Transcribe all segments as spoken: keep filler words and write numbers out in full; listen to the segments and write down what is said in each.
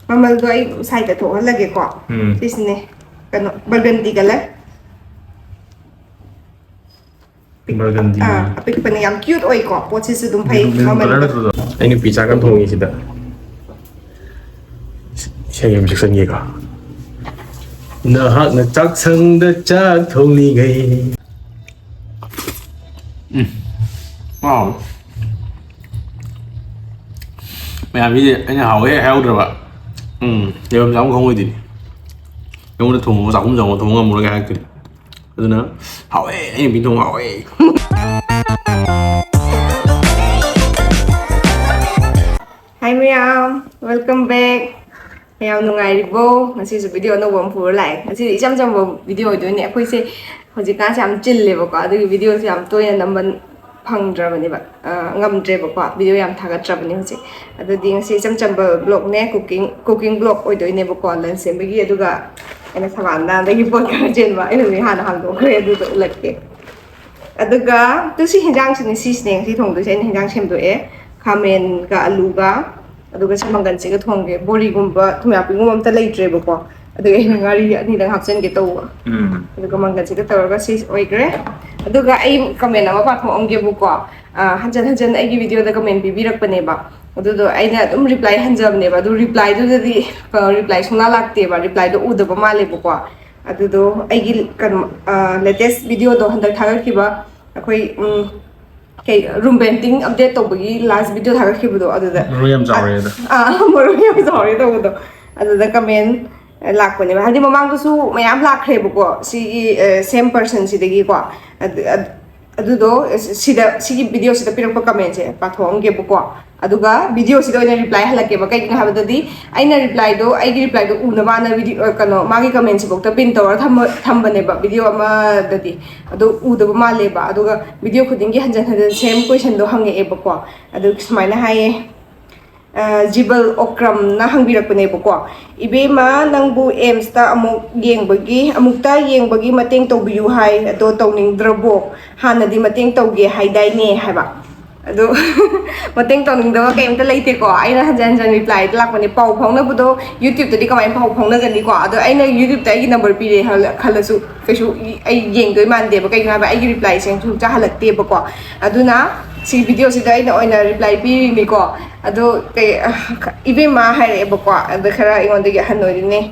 ꯃꯃꯜꯗꯣ ꯑꯩ ꯁꯥꯏꯗ ꯊꯣꯛꯍꯜꯂꯒꯦꯀꯣ꯫ ꯎꯝ ꯁꯤꯁꯤꯅꯦ, ꯀꯩꯅꯣ, burgundy colour꯫ Burgundy꯫ ꯑꯥ, ꯑꯄꯤꯛꯄꯅꯦ, ꯌꯥꯝ cute ꯑꯣꯏꯀꯣ꯫ ꯄꯣꯠꯁꯤꯁꯨ ꯑꯗꯨꯝ ꯐꯩ꯫ Maroon colour ꯃꯃꯜꯗꯣ ꯅꯠꯇ꯭ꯔꯣ? ꯑꯩ ꯅꯨꯄꯤ ꯆꯥꯛ ꯀꯟ ꯊꯣꯡꯉꯤꯁꯤꯗ ꯏꯁꯩ ꯑꯃ ꯁꯛꯆꯟꯒꯦꯀꯣ꯫ ꯅꯍꯥꯛꯅ ꯆꯥꯛꯁꯪꯗ ꯆꯥꯛ ꯊꯣꯡꯂꯤꯉꯩ꯫ ꯎꯝ꯫ ꯍꯥꯎ꯫ ꯃꯌꯥꯝꯁꯤꯗꯤ ꯑꯩꯅ ꯍꯥꯎꯋꯦ ꯍꯥꯏꯍꯧꯗ꯭ꯔꯕ꯫ ꯎꯝ꯫ ꯂꯩꯐꯝ ꯆꯥꯐꯝ ꯈꯪꯉꯣꯏꯗꯣꯏꯅꯤ꯫ ꯑꯩꯉꯣꯟꯗ ꯊꯣꯡꯉꯣ, ꯆꯥꯛꯈꯨꯝ ꯆꯪꯉꯣ, ꯊꯣꯡ ꯉꯝꯃꯔꯣꯏ ꯍꯥꯏꯔꯛꯇꯣꯏꯅꯤ꯫ ꯑꯗꯨꯅ ꯍꯥꯎꯋꯦ, ꯑꯩ ꯅꯨꯄꯤ ꯊꯣꯡ ꯍꯥꯎꯋꯦ꯫ Hi ꯃꯌꯥꯝ, welcome back꯫ ꯃꯌꯥꯝ ꯅꯨꯡꯉꯥꯏꯔꯤꯕꯣ? ꯉꯁꯤꯁꯨ video ꯑꯅꯧꯕ ꯑꯃ ꯄꯨꯔ ꯂꯥꯛꯑꯦ꯫ ꯉꯁꯤꯗꯤ ꯏꯆꯝ ꯆꯝꯕ video ꯑꯣꯏꯗꯣꯏꯅꯦ꯫ ꯑꯩꯈꯣꯏꯁꯦ ꯍꯧꯖꯤꯛꯀꯥꯟꯁꯦ ꯌꯥꯝ ꯆꯤꯜꯂꯦꯕꯀꯣ, ꯑꯗꯨꯒꯤ videoꯁꯦ ꯌꯥꯝ ꯇꯣꯏꯅ ꯅꯝꯕ ꯐꯪꯗ꯭ꯔꯕꯅꯦꯕ, ꯑ, ꯉꯝꯗ꯭ꯔꯦꯕꯀꯣ, video ꯌꯥꯝ ꯊꯥꯒꯠꯇ꯭ꯔꯕꯅꯦ ꯍꯧꯖꯤꯛ꯫ ꯑꯗꯨꯗꯤ ꯉꯁꯤ ꯏꯆꯝ ꯆꯝꯕ vlogꯅꯦ, cooking, cooking vlog ꯑꯣꯏꯗꯣꯏꯅꯦꯕꯀꯣ, lunch ꯁꯦꯝꯕꯒꯤ꯫ ꯑꯗꯨꯒ ꯑꯩꯅ ꯁꯕꯥꯟꯗꯥꯗꯒꯤ ꯄꯣꯠ ꯈꯔ ꯆꯦꯟꯕ, ꯑꯩꯅ ꯍꯧꯖꯤꯛ ꯍꯥꯟꯅ ꯍꯥꯡꯗꯣꯛꯈ꯭ꯔꯦ, ꯑꯗꯨꯗꯣ ꯎꯠꯂꯛꯀꯦ꯫ ꯑꯗꯨꯒ ꯇꯨ ꯁꯤ ꯍꯤꯟꯖꯥꯡꯁꯤꯅꯦ, ꯁꯤꯁꯤꯅꯦ ꯉꯁꯤ ꯊꯣꯡꯗꯣꯏꯁꯦ꯫ ꯑꯩꯅ ꯍꯤꯟꯖꯥꯡ ꯁꯦꯝꯗꯣꯛꯑꯦ, ꯈꯥꯃꯦꯟꯒ ꯑꯂꯨꯒ, ꯑꯗꯨꯒ ꯁꯤ ꯃꯪꯒꯟꯁꯤꯒ ꯊꯣꯡꯒꯦ꯫ ꯕꯣꯔꯤꯒꯨꯝꯕ, ꯊꯨꯝꯌꯥꯛꯄꯤꯒꯨꯝꯕ ꯑꯝꯇ ꯂꯩꯇ꯭ꯔꯦꯕꯀꯣ, ꯑꯗꯨꯒꯤ ꯑꯩꯅ ꯉꯥꯔꯤ ꯑꯅꯤꯗꯪ ꯍꯥꯞꯆꯤꯟꯒꯦ ꯇꯧꯕ꯫ ꯎꯝ ꯑꯗꯨꯒ ꯃꯪꯒꯟꯁꯤꯒ ꯇꯧꯔꯒ ꯁꯤ ꯑꯣꯏꯈ꯭ꯔꯦ꯫ ꯑꯗꯨꯒ ꯑꯩ comment ꯑꯃ ꯄꯥꯊꯣꯛꯑꯝꯒꯦꯕꯀꯣ꯫ ꯑ, ꯍꯟꯖꯟ ꯍꯟꯖꯟ ꯑꯩꯒꯤ videoꯗ comment ꯄꯤꯕꯤꯔꯛꯄꯅꯦꯕ, ꯑꯗꯨꯗꯣ ꯑꯩꯅ ꯑꯗꯨꯝ reply ꯍꯟꯖꯕꯅꯦꯕ꯫ ꯑꯗꯨ replyꯗꯨꯗꯗꯤ, ꯑ, reply ꯁꯨꯡꯂꯥ ꯂꯥꯛꯇꯦꯕ, replyꯗꯣ ꯎꯗꯕ ꯃꯥꯜꯂꯦꯕꯀꯣ꯫ ꯑꯗꯨꯗꯣ ꯑꯩꯒꯤ ꯀꯩꯅꯣ, ꯑ, latest videoꯗꯣ ꯍꯟꯗꯛ ꯊꯥꯒꯠꯈꯤꯕ, ꯑꯩꯈꯣꯏ, ꯎꯝ, ꯀꯩ, room painting update ꯇꯧꯕꯒꯤ last video ꯊꯥꯒꯠꯈꯤꯕꯗꯣ, ꯑꯗꯨꯗ ꯃꯔꯣꯏ ꯌꯥꯝ ꯆꯥꯎꯔꯦꯗ꯫ ꯑꯥ, ꯃꯔꯣꯏ ꯌꯥꯝ ꯆꯥꯎꯔꯦ ꯇꯧꯕꯗꯣ꯫ ꯑꯗꯨꯗ comment ꯂꯥꯛꯄꯅꯦꯕ, ꯍꯥꯏꯗꯤ ꯃꯃꯥꯡꯗꯁꯨ ꯃꯌꯥꯝ ꯂꯥꯛꯈ꯭ꯔꯦꯕꯀꯣ, ꯁꯤꯒꯤ, ꯑ, same personꯁꯤꯗꯒꯤꯀꯣ꯫ ꯑꯗꯨ, ꯑꯗꯨ, ꯑꯗꯨꯗꯣ ꯁꯤꯗ, ꯁꯤꯒꯤ videoꯁꯤꯗ ꯄꯤꯔꯛꯄ commentꯁꯦ ꯄꯥꯊꯣꯛꯑꯝꯒꯦꯕꯀꯣ꯫ ꯑꯗꯨꯒ videoꯁꯤꯗ ꯑꯣꯏꯅ reply ꯍꯜꯂꯛꯀꯦꯕ꯫ ꯀꯩꯒꯤꯅꯣ ꯍꯥꯏꯕꯗꯗꯤ ꯑꯩꯅ replyꯗꯣ, ꯑꯩꯒꯤ replyꯗꯣ ꯎꯅꯕꯅ video, ꯑ, ꯀꯩꯅꯣ, ꯃꯥꯒꯤ commentꯁꯤꯐꯧꯗ pin ꯇꯧꯔ ꯊꯝꯕ-, ꯊꯝꯕꯅꯦꯕ video ꯑꯃꯗꯗꯤ꯫ ꯑꯗꯣ ꯎꯗꯕ ꯃꯥꯜꯂꯦꯕ꯫ ꯑꯗꯨꯒ video ꯈꯨꯗꯤꯡꯒꯤ ꯍꯟꯖꯟ ꯍꯟꯖꯟ same questionꯗꯣ ꯍꯪꯉꯛꯑꯦꯕꯀꯣ꯫ ꯑꯗꯨ ꯁꯨꯃꯥꯏꯅ ꯍꯥꯏꯌꯦ, ꯑ, ꯖꯤꯕꯜ ꯑꯣꯀ꯭ꯔꯝꯅ ꯍꯪꯕꯤꯔꯛꯄꯅꯦꯕꯀꯣ, "ꯏꯕꯦꯝꯃ, ꯅꯪꯕꯨ AIIMSꯇ ꯑꯃꯨꯛ ꯌꯦꯡꯕꯒꯤ, ꯑꯃꯨꯛꯇ ꯌꯦꯡꯕꯒꯤ ꯃꯇꯦꯡ ꯇꯧꯕꯤꯌꯨ ꯍꯥꯏ, ꯑꯗꯣ ꯇꯧꯅꯤꯡꯗ꯭ꯔꯕꯣ? ꯍꯥꯟꯅꯗꯤ ꯃꯇꯦꯡ ꯇꯧꯒꯦ ꯍꯥꯏꯗꯥꯏꯅꯦ?" ꯍꯥꯏꯕ꯫ ꯑꯗꯣ ꯃꯇꯦꯡ ꯇꯧꯅꯤꯡꯗꯕ ꯀꯩꯝꯇ ꯂꯩꯇꯦꯀꯣ꯫ ꯑꯩꯅ ꯍꯟꯖꯟ ꯍꯟꯖꯟ ꯔꯤꯄ꯭ꯂꯥꯏꯗ ꯂꯥꯛꯄꯅꯦ꯫ ꯄꯥꯎ ꯐꯥꯎꯅꯕꯗꯣ ꯌꯨꯇ꯭ꯌꯨꯕꯇꯗꯤ ꯀꯃꯥꯏꯅ ꯄꯥꯎ ꯐꯥꯎꯅꯒꯅꯤꯀꯣ? ꯑꯗꯣ ꯑꯩꯅ ꯌꯨꯇ꯭ꯌꯨꯕꯇ ꯑꯩꯒꯤ ꯅꯝꯕꯔ ꯄꯤꯔꯦ ꯍꯥꯏꯔ- ꯈꯜꯂꯁꯨ ꯀꯩꯁꯨ ꯑꯩ ꯌꯦꯡꯗꯣꯏ ꯃꯥꯟꯗꯦꯕ꯫ ꯀꯩꯒꯤꯅꯣ ꯍꯥꯏꯕ, ꯑꯩꯒꯤ ꯔꯤꯄ꯭ꯂꯥꯏꯁꯦ ꯁꯨꯝ ꯆꯥꯍꯜꯂꯛꯇꯦꯕꯀꯣ꯫ ꯑꯗꯨꯅ ꯁꯤ ꯚꯤꯗꯤꯑꯣꯁꯤꯗ ꯑꯩꯅ ꯑꯣꯏꯅ ꯔꯤꯄ꯭ꯂꯥꯏ ꯄꯤꯔꯤꯅꯤꯀꯣ꯫ ꯑꯗꯣ ꯀꯩ, ꯏꯕꯦꯝꯃ ꯍꯥꯏꯔꯛꯑꯦꯕꯀꯣ꯫ ꯑꯗ ꯈꯔ ꯑꯩꯉꯣꯟꯗꯒꯤ ꯑꯍꯟ ꯑꯣꯏꯗꯣꯏꯅꯦ꯫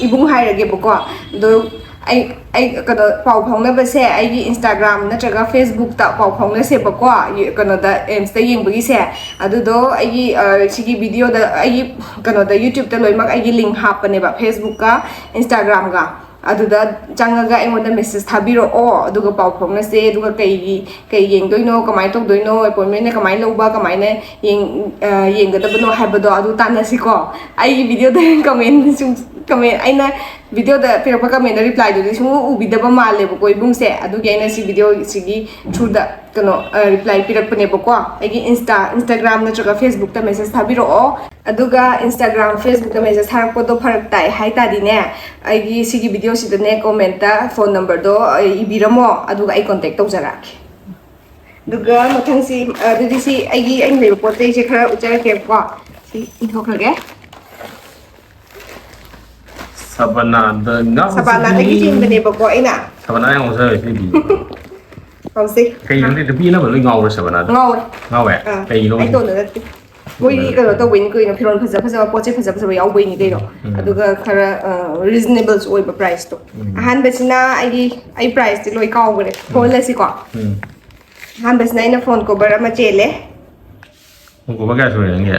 ꯏꯕꯨꯡ ꯍꯥꯏꯔꯒꯦꯕꯀꯣ꯫ ꯑꯗꯣ ꯑꯩ ꯑꯩ ꯀꯩꯅꯣ, ꯄꯥꯎ ꯐꯥꯎꯅꯕꯁꯦ ꯑꯩꯒꯤ ꯏꯟꯁꯇꯥꯒ꯭ꯔꯥꯝ ꯅꯠꯇ꯭ꯔꯒ ꯐꯦꯁꯕꯨꯛꯇ ꯄꯥꯎ ꯐꯥꯎꯅꯁꯦꯕꯀꯣ꯫ ꯌꯨ- ꯀꯩꯅꯣꯗ, ꯑꯦꯝꯁꯇ ꯌꯦꯡꯕꯒꯤꯁꯦ꯫ ꯑꯗꯨꯗꯣ ꯑꯩꯒꯤ, ꯑ, ꯁꯤꯒꯤ ꯚꯤꯗꯤꯑꯣꯗ ꯑꯩꯒꯤ ꯀꯩꯅꯣꯗ, ꯌꯨꯇ꯭ꯌꯨꯕꯇ ꯂꯣꯏꯅꯃꯛ ꯑꯩꯒꯤ ꯂꯤꯡ ꯍꯥꯞꯄꯅꯦꯕ, ꯐꯦꯁꯕꯨꯛꯀ ꯏꯟꯁꯇꯥꯒ꯭ꯔꯥꯝꯒ꯫ ꯑꯗꯨꯗ ꯆꯪꯉꯒ ꯑꯩꯉꯣꯟꯗ ꯃꯦꯁꯦꯁ ꯊꯥꯕꯤꯔꯛꯑꯣ, ꯑꯗꯨꯒ ꯄꯥꯎ ꯐꯥꯎꯅꯁꯦ꯫ ꯑꯗꯨꯒ ꯀꯩꯒꯤ, ꯀꯩ ꯌꯦꯡꯗꯣꯏꯅꯣ, ꯀꯃꯥꯏꯅ ꯇꯧꯗꯣꯏꯅꯣ, ꯑꯦꯄꯣꯏꯟꯃꯦꯟꯅ ꯀꯃꯥꯏꯅ ꯂꯧꯕ, ꯀꯃꯥꯏꯅ ꯌꯦꯡ- ꯑ, ꯌꯦꯡꯒꯗꯕꯅꯣ ꯍꯥꯏꯕꯗꯣ ꯑꯗꯨ ꯇꯥꯟꯅꯁꯤꯀꯣ꯫ ꯑꯩꯒꯤ ꯚꯤꯗꯤꯑꯣꯗ ꯀꯃꯦꯟ ꯁꯨꯝ, ꯀꯃꯦꯟ, ꯑꯩꯅ ꯚꯤꯗꯤꯑꯣꯗ ꯄꯤꯔꯛꯄ ꯀꯃꯦꯟꯗ ꯔꯤꯄ꯭ꯂꯥꯏꯗꯨꯗꯤ ꯁꯨꯡꯎ ꯎꯕꯤꯗꯕ ꯃꯥꯜꯂꯦꯕꯀꯣ ꯏꯕꯨꯡꯁꯦ꯫ ꯑꯗꯨꯒꯤ ꯑꯩꯅ ꯁꯤ ꯚꯤꯗꯤꯑꯣꯁꯤꯒꯤ ꯊ꯭ꯔꯨꯗ ꯀꯩꯅꯣ, ꯑ, ꯔꯤꯄ꯭ꯂꯥꯏ ꯄꯤꯔꯛꯄꯅꯦꯕꯀꯣ꯫ ꯑꯩꯒꯤ ꯏꯟꯁꯇꯥ, ꯏꯟꯁꯇꯥꯒ꯭ꯔꯥꯝ ꯅꯠꯇ꯭ꯔꯒ ꯐꯦꯁꯕꯨꯛꯇ ꯃꯦꯁꯦꯁ ꯊꯥꯕꯤꯔꯛꯑꯣ꯫ ꯑꯗꯨꯒ ꯏꯟꯁꯇꯥꯒ꯭ꯔꯥꯝ, ꯐꯦꯁꯕꯨꯛꯇ ꯃꯦꯁꯦꯁ ꯊꯥꯔꯛꯄꯗꯣ ꯐꯔꯛ ꯇꯥꯏ ꯍꯥꯏ ꯇꯥꯔꯗꯤꯅꯦ, ꯑꯩꯒꯤ ꯁꯤꯒꯤ ꯚꯤꯗꯤꯑꯣꯁꯤꯗꯅꯦ ꯀꯣꯃꯦꯟꯇ ꯐꯣꯟ ꯅꯝꯕꯔꯗꯣ, ꯑ, ꯏꯕꯤꯔꯝꯃꯣ, ꯑꯗꯨꯒ ꯑꯩ ꯀꯣꯟꯇꯦꯛ ꯇꯧꯖꯔꯛꯑꯒꯦ꯫ ꯑꯗꯨꯒ ꯃꯊꯪꯁꯤ, ꯑꯗꯨꯗꯤ ꯁꯤ ꯑꯩꯒꯤ, ꯑꯩꯅ ꯂꯩꯕ ꯄꯣꯠ ꯆꯩꯁꯦ ꯈꯔ ꯎꯠꯆꯔꯛꯀꯦꯕꯀꯣ꯫ ꯁꯤ ꯏꯟꯊꯣꯛꯈ꯭ꯔꯒꯦ꯫ ꯁꯕꯅꯥꯗ ꯉꯥꯎꯖꯕꯤ꯫ ꯁꯕꯥꯅꯥꯗꯒꯤ ꯆꯦꯟꯕꯅꯦꯕꯀꯣ ꯑꯩꯅ꯫ ꯁꯕꯅꯥ ꯌꯥꯝ ꯉꯥꯎꯖꯕ ꯁꯤꯗꯤ꯫ ꯍꯧꯖꯤꯛ ꯀꯩꯅꯣ ꯈꯪꯗꯦ, ꯅꯨꯄꯤ ꯑꯅꯝꯕ ꯂꯣꯏ ꯉꯥꯎꯕ꯭ꯔꯥ ꯁꯕꯅꯥꯗ? ꯉꯥꯎꯋꯦ꯫ ꯉꯥꯎꯋꯦ? ꯑꯥ, ꯀꯩꯒꯤꯅꯣ? ꯑꯩ ꯇꯣꯟꯗ ꯅꯠꯇꯦ꯫ ꯃꯣꯏꯗꯤ ꯀꯩꯅꯣ ꯇꯧꯕꯩꯅꯤ ꯀꯩꯅꯣ, ꯐꯤꯔꯣꯜ ꯐꯖ ꯐꯖꯕ, ꯄꯣꯠ ꯆꯩ ꯐꯖ ꯐꯖꯕ ꯌꯥꯎꯕꯩꯅꯤ ꯀꯩꯅꯣ꯫ ꯎꯝ꯫ ꯑꯗꯨꯒ ꯈꯔ, ꯑ, ꯔꯤꯖꯅꯦꯕꯜꯁꯨ ꯑꯣꯏꯕ ꯄ꯭ꯔꯥꯏꯁꯇꯣ꯫ ꯎꯝ꯫ ꯑꯍꯥꯟꯕꯁꯤꯅ ꯑꯩꯒꯤ, ꯑꯩ ꯄ꯭ꯔꯥꯏꯁꯇꯤ ꯂꯣꯏ ꯀꯥꯎꯈ꯭ꯔꯦ꯫ ꯊꯣꯛꯍꯜꯂꯁꯤꯀꯣ꯫ ꯎꯝ꯫ ꯑꯍꯥꯟꯕꯁꯤꯅ ꯑꯩꯅ ꯐꯣꯟ ꯀꯣꯕꯔ ꯑꯃ ꯆꯦꯜꯂꯦ꯫ ꯐꯣꯟ ꯀꯣꯕꯔ ꯀꯌꯥ ꯁꯨꯔꯦ ꯅꯪꯒꯤ?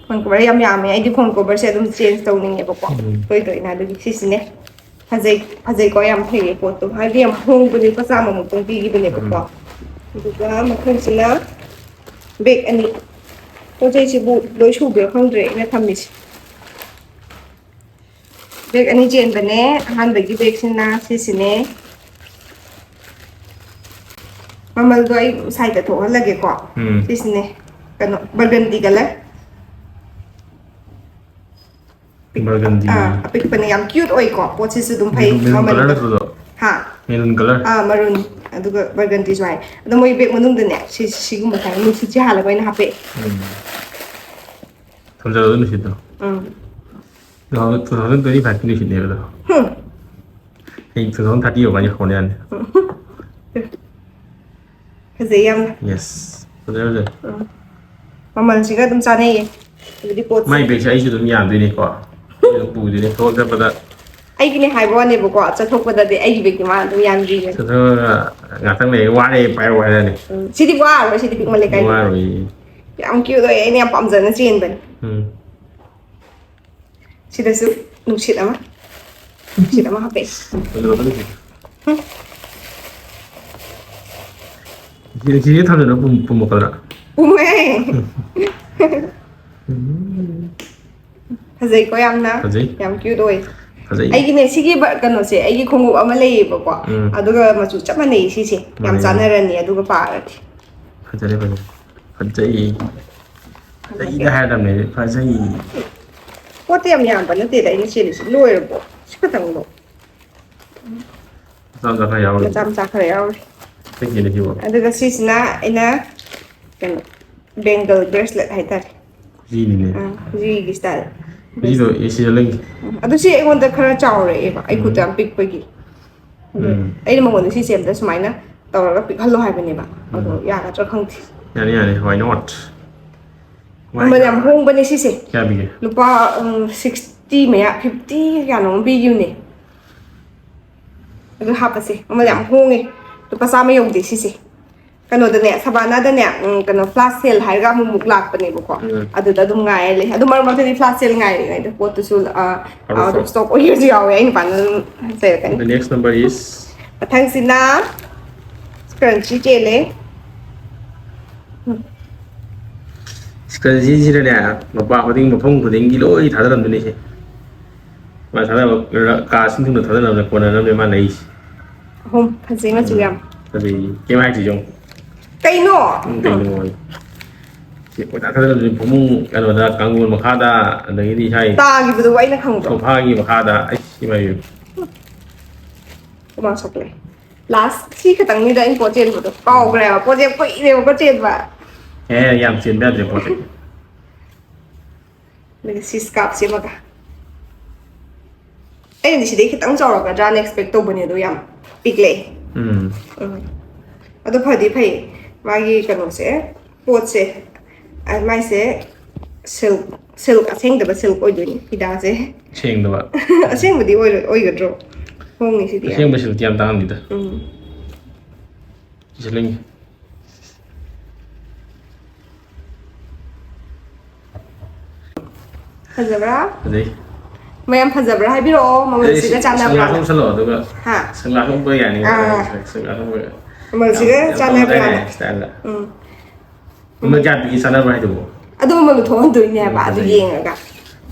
ꯐꯣꯟ ꯀꯣꯕꯔ ꯌꯥꯝ ꯌꯥꯝꯃꯦ꯫ ꯑꯩꯗꯤ ꯐꯣꯟ ꯀꯣꯕꯔꯁꯦ ꯑꯗꯨꯝ ꯆꯦꯟꯖ ꯇꯧꯅꯤꯡꯉꯦꯕꯀꯣ꯫ ꯎꯝ꯫ ꯇꯣꯏ ꯇꯣꯏꯅ꯫ ꯑꯗꯨꯒꯤ ꯁꯤꯁꯤꯅꯦ꯫ ꯐꯖꯩ, ꯐꯖꯩꯀꯣ, ꯌꯥꯝ ꯐꯩꯌꯦ ꯄꯣꯠꯇꯣ꯫ ꯍꯥꯏꯗꯤ ꯌꯥꯝ ꯍꯣꯡꯕꯅꯦ, ꯂꯨꯄꯥ ꯆꯥꯝꯃꯃꯨꯛꯇꯪ ꯄꯤꯈꯤꯕꯅꯦꯕꯀꯣ꯫ ꯎꯝ꯫ ꯑꯗꯨꯒ ꯃꯊꯪꯁꯤꯅ ꯕꯦꯒ ꯑꯅꯤ꯫ ꯄꯣꯠ ꯆꯩꯁꯤꯕꯨ ꯂꯣꯏ ꯁꯨꯕ꯭ꯔꯥ ꯈꯪꯗ꯭ꯔꯦ ꯑꯩꯅ ꯊꯝꯃꯤꯁꯦ꯫ ꯕꯦꯒ ꯑꯅꯤ ꯆꯦꯟꯕꯅꯦ꯫ ꯑꯍꯥꯟꯕꯒꯤ ꯕꯦꯒꯁꯤꯅ ꯁꯤꯁꯤꯅꯦ꯫ ꯃꯃꯜꯗꯣ ꯑꯩ ꯁꯥꯏꯗ ꯊꯣꯛꯍꯜꯂꯒꯦꯀꯣ꯫ ꯎꯝ꯫ ꯁꯤꯁꯤꯅꯦ, ꯀꯩꯅꯣ, burgundy colour꯫ Burgundy꯫ ꯑꯥ, ꯑꯄꯤꯛꯄꯅꯦ, ꯌꯥꯝ ꯀ꯭ꯌꯨꯠ ꯑꯣꯏꯀꯣ꯫ ꯄꯣꯠꯁꯤꯁꯨ ꯑꯗꯨꯝ ꯐꯩ꯫ Maroon colour ꯃꯃꯜꯗꯣ꯫ ꯅꯠꯇ꯭ꯔꯣ ꯑꯗꯣ? ꯍꯥ? Maroon colour꯫ ꯑꯥ, ꯃꯔꯨꯟ꯫ ꯑꯗꯨꯒ ꯕꯔꯒꯟꯗꯤꯁꯨ ꯍꯥꯏ꯫ ꯑꯗꯣ ꯃꯣꯏ ꯕꯦꯛ ꯃꯅꯨꯡꯗꯅꯦ ꯁꯤ, ꯁꯤꯒꯨꯝꯕ ꯁꯨꯃꯥꯏꯅ ꯅꯨꯡꯁꯤꯠꯁꯦ ꯍꯥꯜꯂꯒ ꯑꯣꯏꯅ ꯍꯥꯞꯄꯛꯑꯦ꯫ ꯎꯝ꯫ ꯊꯝꯖꯜꯂꯣ ꯑꯗꯨ ꯅꯨꯡꯁꯤꯠꯇꯣ꯫ ꯎꯝ꯫ Two thousand, two thousand twenty five ꯀꯤ ꯅꯨꯡꯁꯤꯠꯅꯦꯕ ꯑꯗꯣ꯫ ꯍꯨꯝ꯫ ꯍꯌꯦꯡ two thousand thirty ꯌꯧꯔꯀꯥꯟꯗ ꯍꯣꯟ ꯌꯥꯅꯤ꯫ ꯐꯖꯩ ꯌꯥꯝꯅ꯫ Yes꯫ ꯐꯖꯩ ꯐꯖꯩ꯫ ꯎꯝ꯫ ꯃꯃꯜꯁꯤꯒ ꯑꯗꯨꯝ ꯆꯥꯅꯩꯌꯦ꯫ ꯑꯗꯨꯗꯤ ꯄꯣꯠꯁꯦ꯫ ꯃꯥꯏ ꯕꯦꯒꯁꯦ ꯑꯩꯁꯨ ꯑꯗꯨꯝ ꯌꯥꯟꯗꯣꯏꯅꯤꯀꯣ꯫ ꯑꯩ ꯑꯗꯨꯝ ꯄꯨꯗꯣꯏꯅꯦ ꯊꯕꯛ ꯆꯠꯄꯗ꯫ ꯑꯩꯒꯤꯅꯦ ꯍꯥꯏꯕ ꯋꯥꯅꯦꯕꯀꯣ, ꯆꯠꯊꯣꯛꯄꯗꯗꯤ ꯑꯩꯒꯤ ꯕꯦꯒꯇꯤ ꯃꯥ ꯑꯗꯨꯝ ꯌꯥꯟꯕꯤꯒꯅꯤ꯫ ꯆꯠꯊꯣꯛꯑꯒ ꯉꯥꯛꯇꯪ ꯂꯩꯔꯒ "ꯋꯥꯔꯦ, ꯄꯥꯏꯔꯛꯑꯣ" ꯍꯥꯏꯔꯅꯤ꯫ ꯎꯝ, ꯁꯤꯗꯤ ꯋꯥꯔꯣꯏ, ꯁꯤꯗꯤ ꯄꯤꯛꯃꯜꯂꯦ ꯀꯥꯏꯗꯦ꯫ ꯋꯥꯔꯣꯏꯌꯦ꯫ ꯌꯥꯝ ꯀ꯭ꯌꯨꯠ ꯑꯣꯏ, ꯑꯩꯅ ꯌꯥꯝ ꯄꯥꯝꯖꯅ ꯆꯦꯟꯕꯅꯦ꯫ ꯎꯝ꯫ ꯁꯤꯗꯁꯨ ꯅꯨꯡꯁꯤꯠ ꯑꯃ, ꯅꯨꯡꯁꯤꯠ ꯑꯃ ꯍꯥꯞꯄꯛꯑꯦ꯫ ꯐꯖꯕ ꯅꯨꯡꯁꯤꯠ꯫ ꯁꯤ, ꯁꯤꯁꯦ ꯊꯝꯖꯜꯂꯣ ꯄꯨꯝ-, ꯄꯨꯝꯃꯛꯄꯗ꯫ ꯄꯨꯝꯃꯦ꯫ ꯎꯝ꯫ ꯐꯖꯩꯀꯣ ꯌꯥꯝꯅ? ꯐꯖꯩ꯫ ꯌꯥꯝ ꯀ꯭ꯌꯨꯠ ꯑꯣꯏ꯫ ꯐꯖꯩ꯫ ꯑꯩꯒꯤꯅꯦ, ꯁꯤꯒꯤ ꯕ-, ꯀꯩꯅꯣꯁꯦ, ꯑꯩꯒꯤ ꯈꯣꯡꯎꯞ ꯑꯃ ꯂꯩꯌꯦꯕꯀꯣ, ꯎꯝ꯫ ꯑꯗꯨꯒ ꯃꯆꯨ ꯆꯞ ꯃꯥꯟꯅꯩ ꯁꯤꯁꯦ꯫ ꯌꯥꯝ ꯃꯥꯟꯅꯩ꯫ ꯆꯥꯟꯅꯔꯅꯤ ꯑꯗꯨꯒ ꯄꯥꯔꯗꯤ꯫ ꯐꯖꯔꯦ, ꯐꯖꯔꯦ꯫ ꯐꯖꯩ꯫ ꯐꯖꯩꯗ ꯍꯥꯏꯔꯗꯕꯅꯦ, ꯐꯖꯩ꯫ ꯄꯣꯠꯇꯤ ꯌꯥꯝ ꯌꯥꯝꯕ ꯅꯠꯇꯦꯗ ꯑꯩꯅ ꯆꯦꯜꯂꯤꯁꯦ꯫ ꯂꯣꯏꯔꯕꯣ? ꯁꯤ ꯈꯛꯇꯪꯂꯣ? ꯃꯆꯥ ꯃꯆꯥ ꯈꯔ ꯌꯥꯎꯔꯤ꯫ ꯃꯆꯥ ꯃꯆꯥ ꯈꯔ ꯌꯥꯎꯔꯤ꯫ ꯀꯩꯀꯩꯅꯣ ꯁꯤꯕꯣ? ꯑꯗꯨꯒ ꯁꯤꯁꯤꯅ ꯑꯩꯅ ꯀꯩꯅꯣ, bangle bracelet ꯍꯥꯏꯇꯥꯔꯦ꯫ ꯈꯨꯖꯤꯅꯤꯅꯦ꯫ ꯑꯥ, ꯈꯨꯖꯤꯒꯤ style꯫ ꯈꯨꯖꯤꯗꯣ ꯑꯦ ꯁꯤꯗ ꯂꯩꯒꯦ꯫ ꯑꯗꯨ ꯁꯤ ꯑꯩꯉꯣꯟꯗ ꯈꯔ ꯆꯥꯎꯔꯛꯑꯦꯕ, ꯑꯩ ꯈꯨꯠꯇ ꯎꯝ꯫ ꯌꯥꯝ ꯄꯤꯛꯄꯒꯤ꯫ ꯑꯗꯨ ꯎꯝ꯫ ꯑꯩꯅ ꯃꯉꯣꯟꯗ ꯁꯤꯁꯦ ꯑꯝꯇ ꯁꯨꯃꯥꯏꯅ ꯇꯧꯔꯒ ꯄꯤꯛꯍꯜꯂꯣ ꯍꯥꯏꯕꯅꯦꯕ꯫ ꯑꯗꯣ ꯎꯝ꯫ ꯌꯥꯒꯗ꯭ꯔꯥ ꯈꯪꯗꯦ꯫ ꯌꯥꯅꯤ, ꯌꯥꯅꯤ, why not? Why ꯃꯃꯜ ꯌꯥꯝ not? ꯍꯣꯡꯕꯅꯦ ꯁꯤꯁꯦ꯫ ꯀꯌꯥ ꯄꯤꯒꯦ? ꯂꯨꯄꯥ, ꯎꯝ, sixty ꯃꯌꯥ, fifty ꯀꯌꯥꯅꯣꯝ ꯄꯤꯈꯤꯕꯅꯦ꯫ ꯑꯗꯨ ꯍꯥꯞꯄꯁꯦ꯫ ꯃꯃꯜ ꯌꯥꯝ ꯍꯣꯡꯉꯦ꯫ ꯂꯨꯄꯥ ꯆꯥꯝꯃ ꯌꯧꯗꯦ ꯁꯤꯁꯦ꯫ ꯀꯩꯅꯣꯗꯅꯦ, Savannah ꯗꯅꯦ, ꯎꯝ, ꯀꯩꯅꯣ, flash sale ꯍꯥꯏꯔꯒ ꯑꯃꯨꯛ ꯑꯃꯨꯛ ꯂꯥꯛꯄꯅꯦꯕꯀꯣ꯫ ꯎꯝ꯫ ꯑꯗꯨꯗ ꯑꯗꯨꯝ ꯉꯥꯏꯔ ꯂꯩ꯫ ꯑꯗꯨ ꯃꯔꯛ ꯃꯔꯛꯇꯗꯤ flash sale ꯉꯥꯏꯔꯤꯉꯩꯗ ꯄꯣꯠꯇꯨꯁꯨ, ꯑ, Out of out of stock꯫ Stock ꯑꯣꯏꯕꯁꯨ ꯌꯥꯎꯋꯦ꯫ ꯑꯩ ꯅꯨꯄꯥꯅ ꯑꯗꯨꯝ ꯆꯩꯔꯛꯀꯅꯤ꯫ The next number is? ꯃꯊꯪꯁꯤꯅ scrunchie ꯆꯦꯜꯂꯦ꯫ Scrunchie ꯁꯤꯅꯅꯦ, ꯃꯄꯥ ꯈꯨꯗꯤꯡ, ꯃꯐꯝ ꯈꯨꯗꯤꯡꯒꯤ ꯂꯣꯏ ꯊꯥꯗꯔꯝꯗꯣꯏꯅꯤ ꯁꯦ꯫ ꯃꯥ ꯊꯥꯗꯕ, ꯀꯥ ꯁꯤꯟ ꯊꯨꯡꯅ ꯊꯥꯗꯅꯕꯅꯦ, ꯀꯣꯟꯅꯅꯕꯅꯦ ꯃꯥ ꯂꯩꯔꯤꯁꯦ꯫ ꯑꯍꯨꯝ, ꯐꯖꯩ ꯃꯆꯨ ꯌꯥꯝ꯫ ꯑꯗꯩ ꯀꯩꯝ ꯍꯥꯏꯗ꯭ꯔꯤ ꯌꯦꯡꯉꯣ꯫ ꯀꯩꯅꯣ? ꯎꯝ, ꯀꯩꯅꯣ? ꯁꯤ ꯀꯣꯏꯊꯥ ꯊꯥꯗꯔꯝꯗꯣꯏꯅꯤ, ꯐꯃꯨꯡ ꯀꯩꯅꯣꯗ, ꯀꯥꯡꯊꯣꯟ ꯃꯈꯥꯗ, ꯑꯗꯒꯤꯗꯤ ꯏꯁꯥꯒꯤ ꯇꯥꯈꯤꯕꯗꯨꯕꯨ ꯑꯩꯅ ꯈꯪꯕ꯭ꯔꯣ? sofa ꯒꯤ ꯃꯈꯥꯗ꯫ ꯑꯩꯁ, ꯏꯃꯥꯏ ꯄꯦꯝꯃ꯫ ꯍꯨꯃꯥꯡ ꯁꯧꯒꯠꯂꯦ꯫ ꯂꯥꯁ ꯁꯤ ꯈꯛꯇꯪꯅꯤꯗ ꯑꯩꯅ ꯄꯣꯠ ꯆꯦꯟꯕꯗꯣ ꯀꯥꯎꯈ꯭ꯔꯦꯕ꯫ ꯄꯣꯠꯁꯦ ꯀꯨꯏꯔꯦꯕꯀꯣ ꯆꯦꯟꯕ꯫ ꯑꯦ, ꯌꯥꯝ ꯆꯦꯟꯕ ꯌꯥꯗ꯭ꯔꯦ ꯄꯣꯠꯁꯦ꯫ ꯑꯗꯨꯒ ꯁꯤ ꯁ꯭ꯀꯥꯔꯞꯁꯤꯃꯒ꯫ ꯑꯩꯅꯗꯤ ꯁꯤꯗꯩ ꯈꯤꯇꯪ ꯆꯥꯎꯔꯛꯀꯗ꯭ꯔꯥꯅ ꯑꯦꯛꯁꯄꯦꯛ ꯇꯧꯕꯅꯦ, ꯑꯗꯣ ꯌꯥꯝ ꯄꯤꯛꯂꯛꯑꯦ꯫ ꯎꯝ꯫ ꯎꯝ꯫ ꯑꯗꯣ ꯐꯗꯤ ꯐꯩ ꯃꯥꯒꯤ ꯀꯩꯅꯣꯁꯦ, ꯄꯣꯠꯁꯦ꯫ ꯑ, ꯃꯥꯏꯁꯦ ꯁꯤꯜꯛ, ꯁꯤꯜꯛ ꯑꯁꯦꯡꯗꯕ ꯁꯤꯜꯛ ꯑꯣꯏꯗꯣꯏꯅꯤ ꯐꯤꯗꯥꯁꯦ꯫ ꯁꯦꯡꯗꯕ꯫ ꯑꯁꯦꯡꯕꯗꯤ ꯑꯣꯏꯔꯣꯏ, ꯑꯣꯏꯒꯗ꯭ꯔꯣ? ꯍꯣꯡꯉꯤꯁꯤꯗꯤ ꯌꯥꯝ꯫ ꯑꯁꯦꯡꯕ ꯁꯤꯜꯛꯇꯤ ꯌꯥꯝ ꯇꯥꯡꯉꯝꯅꯤꯗ꯫ ꯎꯝ꯫ ꯁꯤꯁꯦ ꯂꯩꯅꯤ꯫ ꯐꯖꯕ꯭ꯔꯥ? ꯐꯖꯩ꯫ ꯃꯌꯥꯝ ꯐꯖꯕ꯭ꯔꯥ ꯍꯥꯏꯕꯤꯔꯛꯑꯣ, ꯃꯃꯜꯁꯤꯒ ꯆꯥꯟꯅꯕ꯭ꯔꯥ? ꯁꯪꯒꯥ ꯊꯣꯛꯁꯜꯂꯣ ꯑꯗꯨꯒ ꯍꯥ? ꯁꯪꯒꯥ ꯊꯣꯛꯄ ꯌꯥꯅꯤ꯫ ꯑꯥ꯫ ꯁꯪꯒꯥ ꯊꯣꯛꯄ꯫ ꯃꯃꯜꯁꯤꯒ ꯌꯥꯝ ꯆꯥꯟꯅꯕ꯭ꯔꯥ? ꯇꯧꯅꯗꯥꯏꯅꯦ ꯁ꯭ꯇꯥꯏꯜꯗ꯫ ꯎꯝ꯫ ꯃꯃꯜ ꯀꯌꯥ ꯄꯤꯒꯦ ꯆꯥꯟꯅꯕ꯭ꯔꯥ ꯍꯥꯏꯗꯨꯕꯨ? ꯑꯗꯨ ꯃꯃꯜꯗꯣ ꯊꯣꯛꯍꯟꯗꯣꯏꯅꯦ ꯍꯥꯏꯕ, ꯎꯝ, ꯑꯗꯨ ꯐꯖꯩ꯫ ꯌꯦꯡꯉꯒ꯫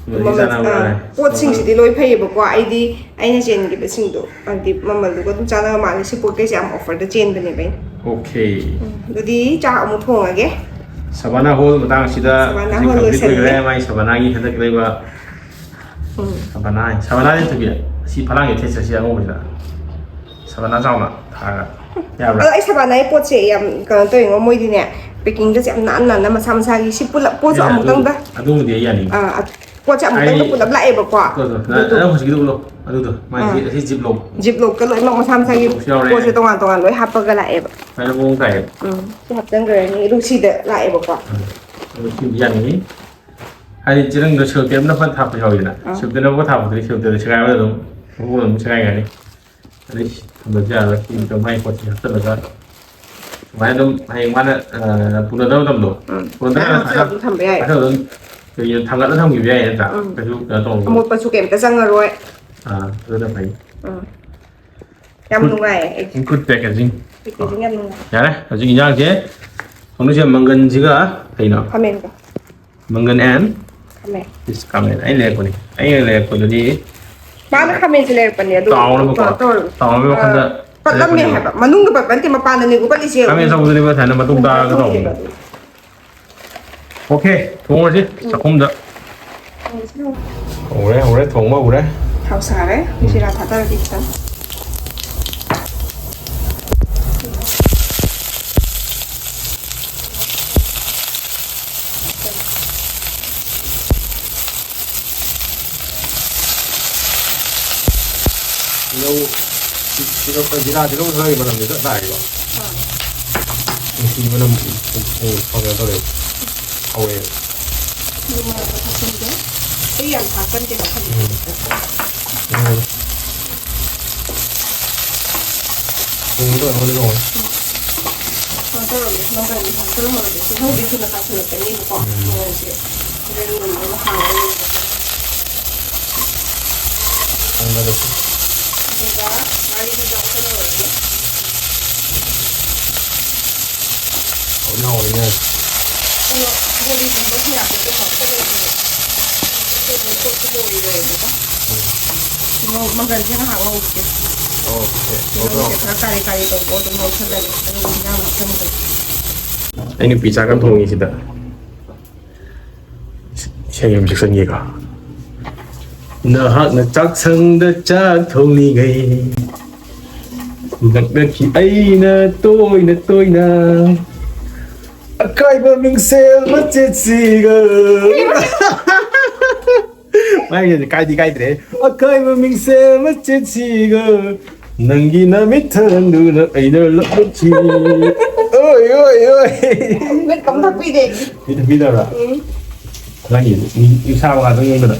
ꯃꯃꯜꯗꯤ ꯃꯃꯜ-, ꯆꯥꯟꯅꯕ꯭ꯔꯥ ꯑꯥ, ꯍꯥꯏ? ꯄꯣꯠꯁꯤꯡꯁꯤꯗꯤ ꯂꯣꯏ ꯐꯩꯌꯦꯕꯀꯣ꯫ ꯑꯩꯗꯤ ꯑꯩꯅ ꯆꯦꯟꯈꯤꯕꯁꯤꯡꯗꯣ ꯍꯥꯏꯗꯤ ꯃꯃꯜꯗꯨꯒ ꯑꯗꯨꯝ ꯆꯥꯟꯅꯕ ꯃꯥꯜꯂꯦ꯫ ꯁꯤ ꯄꯣꯠ ꯀꯩꯁꯦ ꯌꯥꯝ ꯑꯣꯐꯔꯗ ꯆꯦꯟꯕꯅꯦꯕ ꯑꯩꯅ꯫ ꯑꯣꯀꯦ꯫ ꯎꯝ, ꯑꯗꯨꯗꯤ ꯆꯥꯛ ꯑꯃꯨꯛ ꯊꯣꯡꯉꯒꯦ꯫ ꯁꯕꯥꯅꯥ ꯍꯣꯜ ꯃꯇꯥꯡ ꯑꯁꯤꯗ ꯁꯕꯥꯅꯥ ꯍꯧꯖꯤꯛ ꯍꯣꯜ complete ꯂꯣꯏꯁꯜꯂꯦ꯫ ꯑꯣꯏꯈ꯭ꯔꯦ꯫ ꯃꯥꯒꯤ ꯁꯕꯥꯅꯥꯒꯤ ꯍꯟꯗꯛ ꯂꯩꯕ ꯎꯝ꯫ ꯁꯕꯥꯅꯥ ꯍꯥꯏ-, ꯁꯕꯥꯅꯥ ꯅꯠꯇꯕꯤ ꯑꯁꯤ ꯐꯂꯥꯡꯒꯤ ꯊꯦꯠꯁꯦ, ꯑꯁꯤ ꯑꯉꯧꯕꯁꯤꯗ ꯁꯕꯥꯅꯥ ꯆꯥꯎꯅ ꯊꯥꯔꯒ ꯌꯥꯕ꯭ꯔꯥ? ꯑꯗꯣ ꯑꯩ ꯁꯕꯥꯅꯥꯒꯤ ꯄꯣꯠꯁꯦ ꯌꯥꯝ ꯀꯩꯅꯣ ꯇꯧꯋꯤꯉꯣ, ꯃꯣꯏꯗꯤꯅꯦ ꯄꯦꯀꯤꯡꯒꯁꯦ ꯌꯥꯝ ꯅꯥꯟ ꯅꯥꯟꯅ ꯃꯁꯥ ꯃꯁꯥꯒꯤ ꯁꯤ ꯄꯨꯂꯞ ꯄꯣꯠꯁꯨ ꯑꯦ, ꯑꯗꯨ-, ꯑꯃꯨꯛꯇꯪꯗ꯫ ꯑꯗꯨꯕꯨꯗꯤ ꯑꯩ ꯌꯥꯅꯤꯡꯉꯤ꯫ ꯑꯥ, ꯑ-, ꯄꯣꯠꯁꯦ ꯑꯃꯨꯛꯇꯪꯗ ꯑꯩ-, ꯄꯨꯂꯞ ꯂꯥꯛꯑꯦꯕꯀꯣ꯫ ꯑꯗꯨꯗꯣ, ꯅꯪ, ꯑꯗꯨꯗꯣ ꯅꯪ ꯍꯧꯖꯤꯛꯀꯤꯗꯣ ꯎꯠꯂꯣ, ꯑꯗꯨꯗꯣ ꯃꯥꯏ ꯑꯥ꯫ ꯑꯁꯤ, ꯑꯁꯤ ꯖꯤꯞ ꯂꯣꯛ꯫ ꯖꯤꯞ ꯂꯣꯛꯇ ꯂꯣꯏꯅꯃꯛ ꯃꯁꯥ ꯃꯁꯥꯒꯤ ꯖꯤꯞ ꯂꯣꯛꯁꯨ ꯌꯥꯎꯔꯦ꯫ ꯄꯣꯠꯁꯦ ꯇꯣꯉꯥꯟ ꯇꯣꯉꯥꯟ ꯂꯣꯏ ꯍꯥꯞꯄꯒ ꯂꯥꯛꯑꯦꯕ꯫ ꯁꯨꯃꯥꯏꯅ ꯃꯑꯣꯡ ꯇꯥꯏꯌꯦꯕ꯫ ꯎꯝ, ꯁꯤ ꯍꯥꯞꯆꯟꯈ꯭ꯔꯅꯤ꯫ ꯑꯗꯨ ꯁꯤꯗ ꯂꯥꯛꯑꯦꯕꯀꯣ꯫ ꯑꯗꯨ ꯁꯤꯕꯨꯗꯤ ꯌꯥꯅꯤꯡꯉꯤ꯫ ꯍꯥꯏꯗꯤ ꯆꯦꯔꯪꯗꯣ ꯁꯦꯂꯣꯇꯦꯞꯅ ꯐꯠ ꯊꯥꯞꯄ ꯌꯥꯎꯋꯤꯗꯅ꯫ ꯑꯥ꯫ ꯁꯦꯂꯣꯇꯦꯞꯅ ꯐꯠ ꯊꯥꯞꯄꯗꯨꯗꯤ ꯁꯦꯂꯣꯇꯦꯞꯇꯣ ꯁꯦꯒꯥꯏꯕꯗ ꯑꯗꯨꯝ ꯃꯈꯣꯡ ꯑꯗꯨꯝ ꯁꯦꯒꯥꯏꯈ꯭ꯔꯅꯤ꯫ ꯑꯗꯩ ꯊꯝꯕꯁꯨ ꯌꯥꯔꯣꯏ꯫ ꯁꯤ ꯃꯥꯏ ꯄꯣꯠꯁꯤ ꯍꯥꯞꯆꯜꯂꯒ ꯁꯨꯃꯥꯏꯅ ꯑꯗꯨꯝ ꯍꯌꯦꯡ ꯃꯥꯅ, ꯑ, ꯄꯨꯅꯗꯕ ꯃꯇꯝꯗꯣ, ꯎꯝ꯫ ꯄꯨꯅꯗꯕ ꯁꯨꯃꯥꯏꯅ ꯃꯇꯝꯗ ꯍꯥꯞꯆꯜꯂꯒ ꯑꯗꯨꯝ ꯊꯝꯕ ꯌꯥꯏ꯫ ꯃꯊꯪ ꯑꯗꯨꯝ ꯀꯩꯅꯣ ꯊꯥꯡꯒꯠꯂ ꯊꯝꯈꯤꯕ ꯌꯥꯏ ꯅꯠꯇ꯭ꯔꯥ? ꯎꯝ꯫ ꯀꯩꯁꯨ ꯀꯩꯅꯣ ꯇꯧꯔꯣꯏ꯫ ꯑꯃꯣꯠꯄꯁꯨ ꯀꯩꯝꯇ ꯆꯪꯉꯔꯣꯏ꯫ ꯑꯥ, ꯑꯗꯨꯅ ꯐꯩ꯫ ꯎꯝ꯫ ꯌꯥꯝ ꯅꯨꯡꯉꯥꯏꯌꯦ ꯑꯩꯗꯤ꯫ Good packaging꯫ Packaging ꯌꯥꯝ ꯅꯨꯡꯉꯥꯏ꯫ ꯌꯥꯔꯦ, ꯍꯧꯖꯤꯛ ꯏꯟꯖꯥꯡꯁꯦ ꯊꯣꯡꯗꯣꯏꯁꯦ ꯃꯪꯒꯟꯁꯤꯒ ꯀꯩꯅꯣ? ꯈꯥꯃꯦꯟꯒ꯫ ꯃꯪꯒꯟ and ꯈꯥꯃꯦꯟ꯫ ꯏꯁ, ꯈꯥꯃꯦꯟ꯫ ꯑꯩꯅ ꯂꯩꯔꯛꯄꯅꯤ꯫ ꯑꯩꯅ ꯂꯩꯔꯛꯄꯗꯗꯤ ꯃꯥꯅ ꯈꯥꯃꯦꯟꯁꯦ ꯂꯩꯔꯛꯄꯅꯦ, ꯑꯗꯨ ꯇꯥꯎꯅꯕꯀꯣ꯫ ꯀꯩꯅꯣ ꯇꯧꯔꯒ, ꯇꯥꯎꯅꯕꯒꯤ ꯑ, ꯋꯥꯈꯜꯗ ꯄꯠꯂꯝꯃꯦ ꯂꯩꯔꯛꯄꯅꯦꯕ꯫ ꯍꯥꯏꯕ꯫ ꯃꯅꯨꯡꯗ ꯄꯠꯄ ꯅꯠꯇꯦ, ꯃꯄꯥꯟꯗꯅꯦꯀꯣ ꯄꯠꯂꯤꯁꯦ꯫ ꯈꯥꯃꯦꯟ ꯑꯆꯧꯕꯗꯨꯅꯦꯕ ꯊꯥꯏꯅ ꯃꯇꯨꯡ ꯇꯥꯔꯒ ꯇꯧꯕꯗꯣ꯫ ꯊꯣꯡꯈꯤꯕ ꯑꯗꯨ꯫ ꯑꯣꯀꯦ, ꯊꯣꯡꯉꯁꯤ ꯆꯥꯛꯈꯨꯝꯗ꯫ ꯍꯧꯔꯦ, ꯍꯧꯔꯦ, ꯊꯣꯡꯕ ꯍꯧꯔꯦ꯫ ꯊꯥꯎ ꯁꯥꯔꯦ꯫ ꯖꯤꯔꯥ ꯊꯥꯗꯔꯒꯦ ꯈꯤꯇꯪ꯫ ꯇꯤꯜꯍꯧ, ꯇꯤꯜꯍꯧ, ꯖꯤꯔꯥ, ꯇꯤꯜꯍꯧ ꯈꯔꯒꯤ ꯃꯅꯝꯁꯦ ꯈꯔ ꯂꯥꯛꯑꯦꯀꯣ꯫ ꯑꯥ꯫ ꯅꯨꯡꯁꯤ ꯃꯅꯝ, ꯎꯝ, ꯎꯝ, ꯀꯩꯅꯣ ꯇꯧꯔꯦ꯫ ꯍꯧꯋꯦ꯫ ꯑꯗꯨ ꯃꯔꯛꯇ ꯊꯥꯛꯆꯤꯟꯒꯦ꯫ ꯑꯩ ꯌꯥꯝ ꯊꯥꯛꯆꯟꯗꯦꯕ ꯎꯝ꯫ ꯍꯧꯖꯤꯛꯇꯤ꯫ ꯎꯝ꯫ ꯊꯣꯡꯗꯣ ꯑꯩꯉꯣꯟꯗ ꯂꯧꯔꯦ꯫ ꯀꯩꯅꯣ ꯇꯧꯔꯒꯦ, ꯃꯪꯒꯟ ꯊꯥꯛꯆꯜꯍꯧꯔꯒꯦ꯫ ꯇꯤꯜꯍꯧꯗꯤ ꯊꯨꯅ ꯀꯥꯏꯁꯜꯂꯛꯀꯅꯤꯕꯀꯣ꯫ ꯎꯝ꯫ ꯃꯪꯒꯟꯁꯦ ꯍꯣꯔꯦꯟ ꯃꯨꯟꯕ ꯉꯥꯏꯍꯥꯛ ꯂꯩꯔꯒ꯫ ꯊꯥꯡꯗꯔꯁꯤ꯫ ꯑꯗꯨꯒ ꯉꯥꯔꯤꯗꯨꯁꯨ ꯍꯥꯞꯆꯜꯍꯧꯔꯒꯦ꯫ ꯍꯥꯎꯗꯤ ꯍꯥꯎꯕꯅꯤꯅꯦ꯫ ꯑꯗꯣ ꯕꯣꯔꯤꯒꯨꯝꯕ ꯁꯣꯌꯥ ꯈꯛꯇ ꯍꯥꯞꯆꯜꯂꯣꯏꯗ꯭ꯔꯣ? ꯑꯇꯩ ꯂꯣꯏ ꯀꯣꯠꯄꯗꯣ ꯑꯣꯏꯔꯣꯏꯕꯀꯣ꯫ ꯎꯝ꯫ ꯉꯧ-, ꯃꯪꯒꯟꯁꯦ ꯉꯥꯏꯍꯥꯛ ꯉꯧꯒꯦ꯫ ꯑꯣꯀꯦ꯫ ꯇꯤꯜꯍꯧꯁꯦ ꯈꯔ ꯀꯥꯔꯤ ꯀꯥꯔꯤ ꯇꯧꯕ ꯑꯗꯨꯝ ꯉꯧꯁꯜꯂꯒꯦ꯫ ꯑꯗꯨꯒ ꯍꯤꯟꯖꯥꯡ ꯍꯥꯞꯆꯟꯒꯦ꯫ ꯑꯩ ꯅꯨꯄꯤ ꯆꯥꯛ ꯀꯟ ꯊꯣꯡꯉꯤ ꯁꯤꯗ꯫ ꯏꯁꯩ ꯑꯃ ꯁꯛꯆꯟꯒꯦꯀꯣ꯫ ꯅꯍꯥꯛꯅ ꯆꯥꯛꯁꯪꯗ ꯆꯥꯛ ꯊꯣꯡꯂꯤꯉꯩ, ꯅꯛꯅꯈꯤ ꯑꯩꯅ ꯇꯣꯏꯅ ꯇꯣꯏꯅ꯫ ꯑꯀꯥꯏꯕ ꯃꯤꯡꯁꯦꯜ ꯃꯆꯦꯠꯁꯤꯒ꯫ ꯃꯥꯒꯤꯁꯦ ꯀꯥꯏꯗꯤ ꯀꯥꯏꯗ꯭ꯔꯦ꯫ ꯑꯀꯥꯏꯕ ꯃꯤꯡꯁꯦꯜ ꯃꯆꯦꯠꯁꯤꯒ꯫ ꯅꯪꯒꯤ ꯅꯃꯤꯠ ꯊꯟꯗꯨꯅ ꯑꯩꯅ ꯂꯞꯂꯛꯈꯤ꯫ ꯑꯣꯏ, ꯑꯣꯏ, ꯑꯣꯏ꯫ ꯃꯤꯠ ꯀꯝ ꯊꯛꯄꯤꯗꯦ꯫ ꯃꯤꯠ ꯊꯛꯄꯤꯗꯕ꯭ꯔꯥ? ꯎꯝ꯫ ꯅꯪꯒꯤ ꯏꯁꯥ ꯉꯥꯛꯇꯪ ꯌꯦꯡꯕꯗ꯫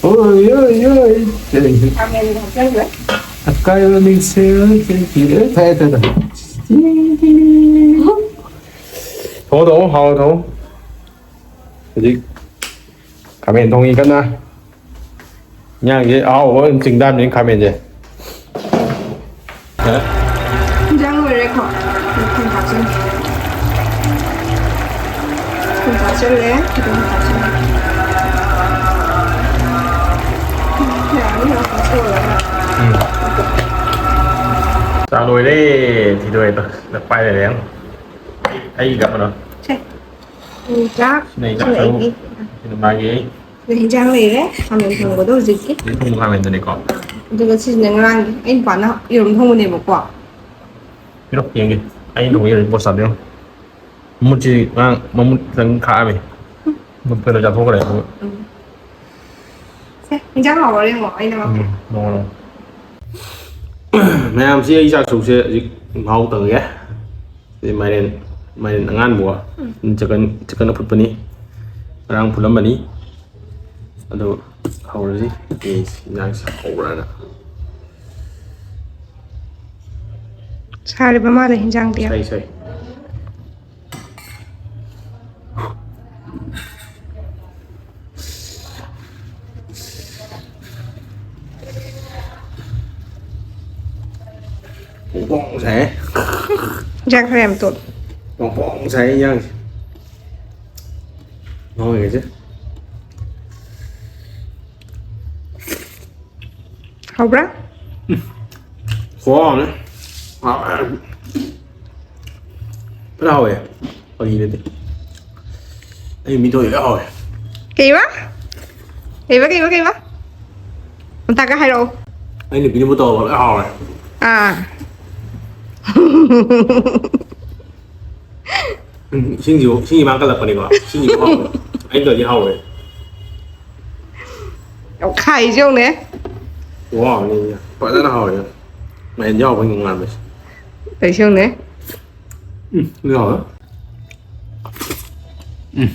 ꯑꯣꯏ, ꯑꯣꯏ, ꯑꯣꯏ꯫ ꯈꯥꯃꯦꯟ ꯍꯥꯞꯆꯟꯈ꯭ꯔꯦ꯫ ꯑꯀꯥꯏꯕ ꯃꯤꯡꯁꯦꯜ ꯆꯦꯟꯈꯤꯔꯦ꯫ ꯐꯔꯦ, ꯐꯔꯦ, ꯐꯔꯦ꯫ ꯊꯣꯡꯉꯣ, ꯊꯣꯡꯉꯣ, ꯍꯥꯎꯅ ꯊꯣꯡꯉꯣ꯫ ꯍꯧꯖꯤꯛ ꯈꯥꯃꯦꯟ ꯊꯣꯡꯉꯤ ꯀꯟꯅ꯫ ꯏꯟꯖꯥꯡꯁꯦ ꯑꯍꯥꯎꯕ ꯑꯗꯨꯝ ꯆꯤꯡ ꯇꯥꯕꯅꯤ ꯈꯥꯃꯦꯟꯁꯦ꯫ ꯍꯤꯟꯖꯥꯡ ꯂꯣꯏꯔꯦꯀꯣ꯫ ꯊꯨꯝ ꯊꯥꯛꯆꯜꯂꯦ꯫ ꯊꯨꯝ ꯊꯥꯛꯆꯜꯂꯦ꯫ ꯑꯗꯨꯝ ꯊꯥꯛꯆꯜꯂꯦ꯫ ꯌꯥꯔꯅꯤ, ꯌꯥꯔꯅꯤ, ꯂꯣꯏꯔꯦ꯫ ꯎꯝ꯫ ꯆꯥ ꯂꯣꯏꯔꯦ꯫ ꯊꯤꯗꯣꯛꯑꯦ꯫ ꯄꯥꯏ ꯂꯩꯔꯦ꯫ ꯑꯩ, ꯑꯩꯒꯤ ꯀꯞ ꯑꯃ꯫ ꯁꯦ꯫ ꯎꯝ, ꯆꯥꯛ꯫ ꯁꯤꯅ ꯑꯩ ꯁꯤꯅ ꯆꯥꯛ ꯁꯔꯨꯛ꯫ ꯑꯩꯒꯤ꯫ ꯁꯤꯅ ꯃꯥꯒꯤ꯫ ꯁꯤꯗ ꯍꯤꯟꯖꯥꯡ ꯂꯩꯔꯦ, ꯈꯥꯃꯦꯟ ꯊꯣꯡꯕꯗꯣ ꯍꯧꯖꯤꯛꯀꯤ꯫ ꯁꯤ ꯊꯣꯡꯕ ꯈꯥꯃꯦꯟꯗꯨꯅꯤꯀꯣ꯫ ꯑꯗꯨꯒ ꯁꯤꯁꯤꯅ ꯉꯔꯥꯡꯒꯤ, ꯑꯩ ꯅꯨꯄꯥꯅ ꯌꯦꯔꯨꯝ ꯊꯣꯡꯕꯅꯦꯕꯀꯣ꯫ ꯄꯤꯔꯛ ꯌꯦꯡꯒꯦ꯫ ꯑꯩ ꯊꯣꯡꯕ ꯌꯦꯔꯨꯝ ꯄꯣꯁ ꯇꯥꯕꯤꯔꯣ꯫ ꯃꯃꯨꯠꯁꯤ ꯉꯔꯥꯡ ꯃꯃꯨꯠ ꯈꯤꯇꯪ ꯈꯥꯛꯑꯝꯃꯤ꯫ ꯃꯃꯨꯠ ꯀꯩꯅꯣ ꯆꯥꯊꯣꯛꯈ꯭ꯔꯦ ꯑꯗꯨꯒ꯫ ꯎꯝ꯫ ꯁꯦ, ꯍꯤꯟꯖꯥꯡ ꯍꯥꯎꯕ꯭ꯔꯥ ꯌꯦꯡꯉꯣ, ꯑꯩꯅ ꯎꯝ, ꯅꯣꯡꯃ ꯅꯣꯡꯃ꯫ ꯃꯌꯥꯝꯁꯤ ꯑꯩ ꯆꯥꯛ ꯁꯔꯨꯛꯁꯦ ꯍꯧꯖꯤꯛ ꯃꯍꯥꯎ ꯇꯪꯉꯒꯦ꯫ ꯁꯤ ꯃꯥꯏꯔꯦꯟ, ꯃꯥꯏꯔꯦꯟ ꯑꯉꯥꯟꯕ, ꯆꯤꯀꯟ, ꯆꯤꯀꯟ ꯑꯐꯨꯠꯄꯅꯤ, ꯉꯔꯥꯡ ꯐꯨꯠꯂꯝꯕꯅꯤ꯫ ꯑꯗꯨ ꯍꯧꯔꯁꯤ꯫ ꯑꯦ, ꯏꯟꯖꯥꯡꯁꯤ ꯍꯧꯕ꯭ꯔꯥꯅ꯫ ꯁꯥꯔꯤꯕ ꯃꯥꯜꯂꯦ ꯍꯤꯟꯖꯥꯡꯗꯤ ꯌꯥꯝ꯫ ꯁꯥꯏ, ꯁꯥꯏ꯫ ꯄꯣꯡ ꯄꯣꯡ ꯁꯥꯏ꯫ ꯍꯤꯟꯖꯥꯡ ꯈꯔ ꯌꯥꯝ ꯇꯣꯠꯂꯨ꯫ ꯄꯣꯡ ꯄꯣꯡ ꯁꯥꯏ ꯍꯤꯟꯖꯥꯡꯁꯦ꯫ ꯉꯥꯎꯔꯤꯉꯩꯁꯦ꯫ ꯍꯥꯎꯕ꯭ꯔꯥ? ꯈꯨꯍꯥꯎ ꯑꯃꯅꯤ꯫ ꯍꯥꯎꯋꯦ꯫ ꯐꯖꯅ ꯍꯥꯎꯋꯦ꯫ ꯐꯥꯒꯤ ꯅꯠꯇꯦ꯫ ꯑꯩ ꯃꯤ ꯊꯣꯡꯉꯤ ꯂꯣꯏ ꯍꯥꯎꯋꯦ꯫ ꯀꯩꯕ? ꯀꯩꯕ, ꯀꯩꯕ, ꯀꯩꯕ? ꯑꯝꯇꯒ ꯍꯥꯏꯔꯛꯑꯣ꯫ ꯑꯩ ꯅꯨꯄꯤ ꯅꯨꯄꯥ ꯇꯧꯔꯕ ꯂꯣꯏ ꯍꯥꯎꯔꯦ꯫ ꯑꯥ꯫ ꯎꯝ, ꯏꯁꯤꯡꯁꯤꯕꯨ, ꯏꯁꯤꯡꯁꯤ ꯃꯥꯡ ꯀꯜꯂꯛꯄꯅꯤꯀꯣ꯫ ꯏꯁꯤꯡꯁꯤꯕꯨ ꯍꯥꯎꯋꯦ꯫ ꯑꯩꯅ ꯇꯧꯔꯗꯤ ꯍꯥꯎꯋꯦ꯫ ꯌꯥꯝ ꯈꯥꯏꯁꯦ ꯌꯦꯡꯉꯨꯅꯦ꯫ ꯋꯥꯎꯅꯦ, ꯐꯖꯅ ꯍꯥꯎꯋꯦ꯫ ꯃꯥꯏꯔꯦꯟ ꯌꯥꯎꯕꯩ ꯅꯨꯡꯉꯥꯏꯕꯁꯦ꯫ ꯇꯧꯔꯤꯁꯦ ꯌꯦꯡꯉꯨꯅꯦ꯫ ꯎꯝ, ꯑꯗꯨ ꯍꯥꯎꯋꯦ꯫ ꯎꯝ,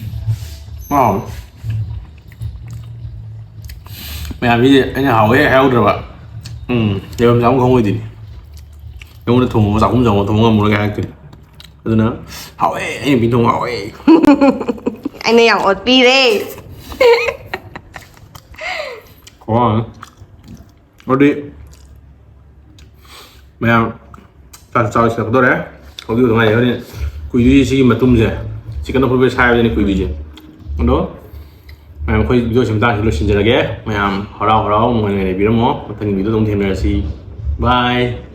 ꯍꯥꯎꯋꯦ꯫ ꯃꯌꯥꯝꯁꯤꯗꯤ ꯑꯩꯅ ꯍꯥꯎꯋꯦ ꯍꯥꯏꯍꯧꯗ꯭ꯔꯕ꯫ ꯎꯝ, ꯂꯩꯐꯝ ꯆꯥꯐꯝ ꯈꯪꯉꯣꯏꯗꯣꯏꯅꯤ꯫ ꯑꯩꯉꯣꯟꯗ ꯊꯣꯡꯉꯣ, ꯆꯥꯛꯈꯨꯝ ꯆꯪꯉꯣ, ꯊꯣꯡ ꯉꯝꯃꯔꯣꯏꯒ ꯍꯥꯏꯔꯛꯇꯣꯏꯅꯤ꯫ ꯑꯗꯨꯅ ꯍꯥꯎꯋꯦ, ꯑꯩꯅ ꯄꯤ ꯊꯣꯡ ꯍꯥꯎꯋꯦ꯫ ꯑꯩꯅ ꯌꯥꯝ ꯑꯣꯠꯄꯤꯔꯦ꯫ ꯈꯨꯍꯥꯎ ꯑꯃ꯫ ꯑꯗꯨꯗꯤ ꯃꯌꯥꯝ ꯆꯥꯛ ꯆꯥꯕ ꯁꯤꯜꯂꯛꯀꯗꯧꯔꯦ꯫ ꯍꯧꯖꯤꯛ ꯈꯛꯇ ꯉꯥꯏꯔꯤ꯫ ꯍꯣꯔꯦꯟ ꯀꯨꯏꯗꯣꯏꯁꯤ ꯁꯤꯒꯤ ꯃꯇꯨꯝꯁꯦ꯫ ꯆꯤꯛꯀꯟ ꯑꯐꯨꯠꯄ ꯁꯥꯏꯕꯗꯨꯅꯤ ꯀꯨꯏꯗꯣꯏꯁꯦ꯫ ꯑꯗꯣ ꯃꯌꯥꯝ ꯑꯩꯈꯣꯏ ꯚꯤꯗꯤꯑꯣꯁꯤ ꯃꯇꯥꯡꯁꯤ ꯂꯣꯏꯁꯤꯟꯖꯔꯒꯦ꯫ ꯃꯌꯥꯝ ꯍꯔꯥꯎ ꯍꯔꯥꯎ ꯅꯨꯡꯉꯥꯏ ꯅꯨꯡꯉꯥꯏ ꯂꯩꯕꯤꯔꯝꯃꯣ꯫ ꯃꯊꯪꯒꯤ ꯚꯤꯗꯤꯑꯣꯗ ꯑꯃꯨꯛ ꯊꯦꯡꯅꯔꯁꯤ꯫ ꯕꯥꯏ꯫